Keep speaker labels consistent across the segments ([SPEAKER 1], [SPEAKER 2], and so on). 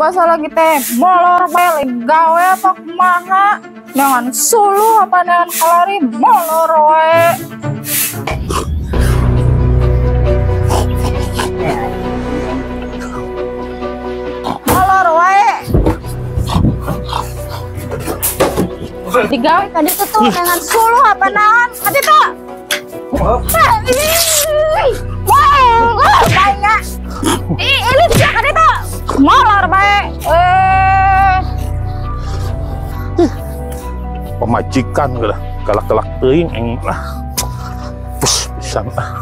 [SPEAKER 1] Isuk asa lagi teh molor bae gawe apa kumaha? Neangan suluh apa neangan kalari molor wae. Molor wae. Digawe tadi tuh tuh neangan suluh apa naon? Tadi tuh. Wah, banyak. Ini dia kan itu. Molor bae.
[SPEAKER 2] Pemajikan lah, galak-galak teuing eng lah. Pus pisan ah.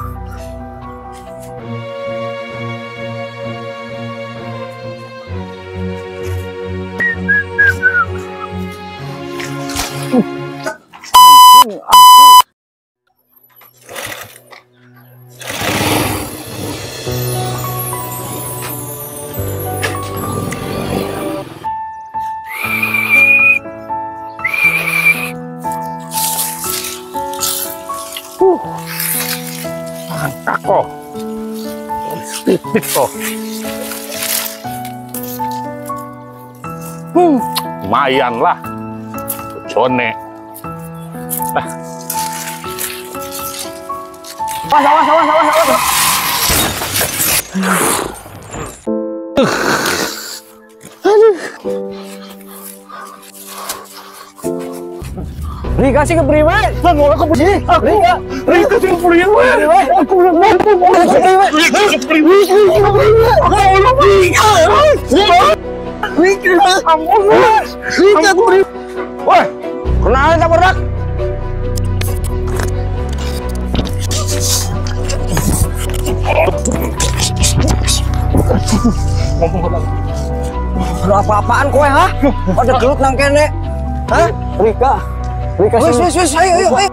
[SPEAKER 2] Mantap kok, titik kok. Lumayan lah, jone. Nah.
[SPEAKER 3] Awas, awas, awas, awas, awas. Rika sih kepriwe?
[SPEAKER 2] Bang, aku sih. Aku Rika, Rika sih kepriwe. Aku belum mampu. Rika kepriwe. Rika Rika, ampun. Rika kepriwe.
[SPEAKER 3] Woi, kenalin tak berak? Lu apa-apaan kowe, ha? Pada gelut nang kene. Hah? Rika. Rika sih. Wis, wis, wis, ayo, ayo, ayo.